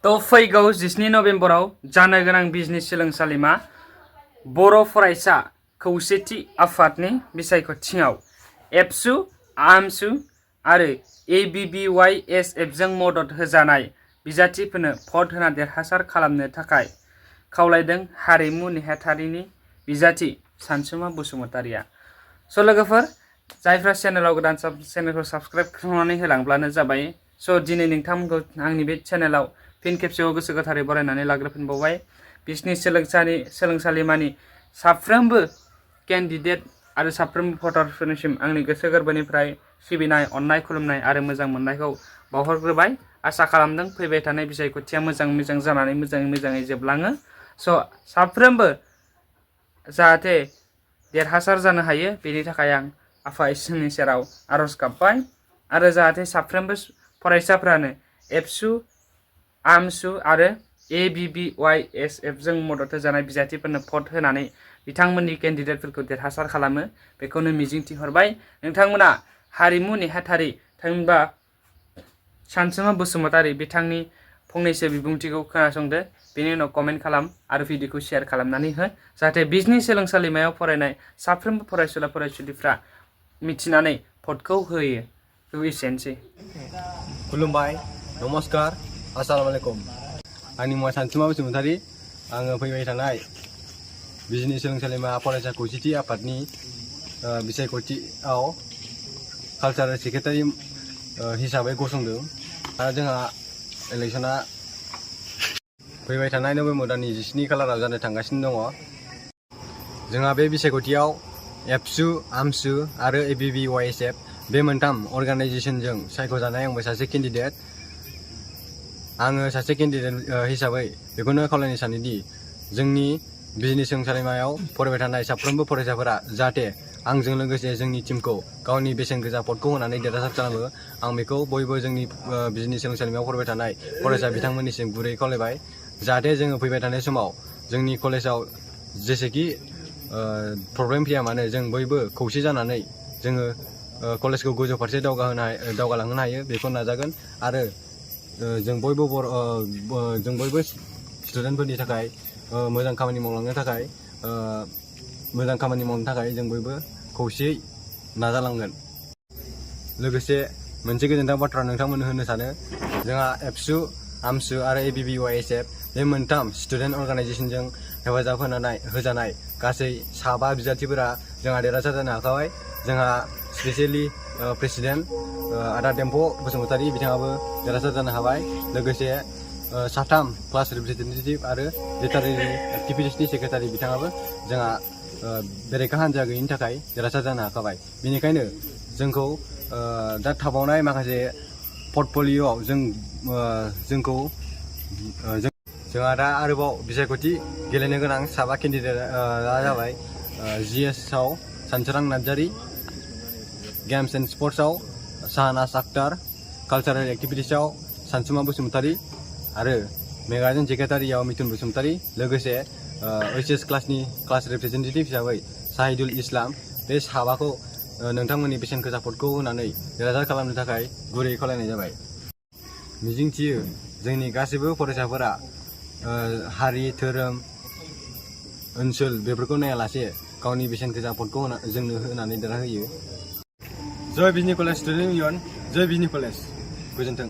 फैगौ 17 नभेम्बराव जानो गोनां बिजनेस सोलोंसालिमा बर' फरायसा खौसेथि आफादनि बिसायख'थियाव एबसु, आमसु आरो ABBYSF जों मदद होजानाय बिजाथिफोरनो भट होना देरहासार खालामनो थाखाय खावलायदों हारिमु नेहाथारिनि बिजाथि सानसुमा बसुमतारिया। स' लोगोफोर, जायफ्रा चेनेलाव गोदान चेनेलखौ साबस्क्राइब खालामनानै होलांब्लानो जाबाय। स' दिनै नोंथांमोनखौ आंनि बे चेनेलाव फिन खेबसेबाव गोसो गोथारै बरायनानै लाग्रोफिनबावबाय। बिजनेस सोलोंसालिमानि साफ्रोमबो केन्डिडेट आरो साफ्रोमबो भटारफोरनिसिम आंनि गोसो गोरबोनिफ्राय सिबिनाय, अननाय, खुलुमनाय आरो मोजां मोननायखौ बावहरग्रोबाय। आसा खालामदों फैबाय थानाय बिसायख'थिया मोजां जानानै मोजाङै जोबलाङो। स' साफ्रोमबो जाहाथे देरहासार जानो हायो, बेनि थाखाय आं आफा इसोरनि सेराव आर'ज गाबबाय आरो जाहाथे साफ्रोमबो फरायसाफ्रानो एबसु, आमसु आरो ABBYSF जों मदद होजानाय बिजाथिफोरनो भट होनानै बिथांमोननि केन्डिडेटफोरखौ देरहासार खालामो, बेखौनो मिजिंथिहरबाय। नोंथांमोना हारिमु नेहाथारि थामहिनबा सानसुमा बसुमतारि बिथांनि फंनैसो बिबुंथिखौ खोनासंदो, बेनि उनाव कमेन्ट खालाम आरो भिडिअखौ शेयार खालामनानै हो, जाहाथे बिजनेस सोलोंसालिमायाव फरायनाय साफ्रोमबो फरायसुला फरायसुलिफ्रा मिथिनानै भटखौ होयो। एसेनोसै। खुलुमबाय, नमस्कार, अस्सलामुआलैकुम। आंनि मुङा सानसुमा बसुमतारि। आङो फैबाय थानाय बिजनेस सोलोंसालिमा फरायसा खौसेथि आफादनि बिसायख'थियाव कालचारेल सेक्रेटारि हिसाबै गसंदों। आरो जोंहा इलेक्सना फैबाय थानाय नभेम्बर दाननि 17 खालाराव जानो थांगासिनो दङ। जोंहा बे बिसायख'थियाव एबसु, आमसु आरो ABBYSF बे मोनथाम अर्गानाइजेसनजों सायख'जानाय आंबो सासे केन्डिडेट। आङो सासे केन्डिडेट हिसाबै बेखौनो खावलायनो सानोदि जोंनि बिजनेस सोलोंसालिमायाव फरायबाय थानाय साफ्रोमबो फरायसाफोरा जाहाथे आंजों लोगोसे जोंनि टिमखौ गावनि बेसेन गोसा भटखौ होनानै देरहासार खालामो। आं बेखौ बयबो जोंनि बिजनेस सोलोंसालिमायाव फरायबाय थानाय फरायसा बिथांमोननिसिम गुरै खावलायबाय, जाहाथे जोङो फैबाय थानाय समाव जोंनि कलेजाव जेसेखि प्रब्लेम फैया मानो जों बयबो खौसे जानानै जोङो कलेजखौ गोजौ फारसे दावगालांहोनो हायो, बेखौ नाजागोन। आरो जों बयबो स्टुडेन्टफोरनि थाखाय मोजां खामानि मावनो थाखाय जों बयबो खौसेयै नाजालांगोन। लोगोसे मोनसे गोजोनथाव बाथ्रा नोंथांमोननो होनो सानो, जोंहा एबसु, आमसु आरो ABBYSF बे मोनथाम स्टुडेन्ट अर्गानाइजेसनजों हेफाजाब होजानाय गासै 7 बिजाथिफोरा जोंहा देरहासार जानो हाखाबाय। जोंहा स्पेसियेलि प्रेसिडेन्ट आदा देम्प' बसुमतारि बिथाङाबो देरहासार जानो हाबाय। लोगोसे 3 क्लास रिप्रेजेन्टेटिभ आरो लिटारेरि एक्टिभिटिसनि सेक्रेटारि बिथाङाबो जोंहा बेरेखा हान्जा गैयिनि थाखाय देरहासार जानो हाखाबाय। बेनिखायनो जोंखौ दा थाबावनाय माखासे पर्टफलिय'आव जोंहा दा आरोबाव बिसायख'थि गेलेनो गोनां 7 केन्डिडेटआ जाबाय GS आव Sansorang Narzary, games and स्पर्ट्सआव साहानाज Akhtar, cultural एक्टिभिटिसआव सानसुमा बसुमतारि आरो मेगाजिन सेक्रेटारियाव मिथुन बसुमतारि, लोगोसे HS क्लासनि क्लास रिप्रेजेन्टेटिभ हिसाबै साहिदुल इस्लाम। बे 7खौ नोंथांमोननि बेसेन गोसा भटखौ होनानै देरहासार खालामनो थाखाय गुरै खावलायनाय जाबाय। मिजिंथियो जोंनि गासैबो फरायसाफोरा हारि, धोरोम, ओनसोल बेफोरखौ नायालासे गावनि बेसेन गोसा भटखौ जोंनो होनानै देरहाहोयो। जय बिजनि कलेज स्टुडेन्ट इउनियन, जय बिजनि कलेज। गोजोन्थों।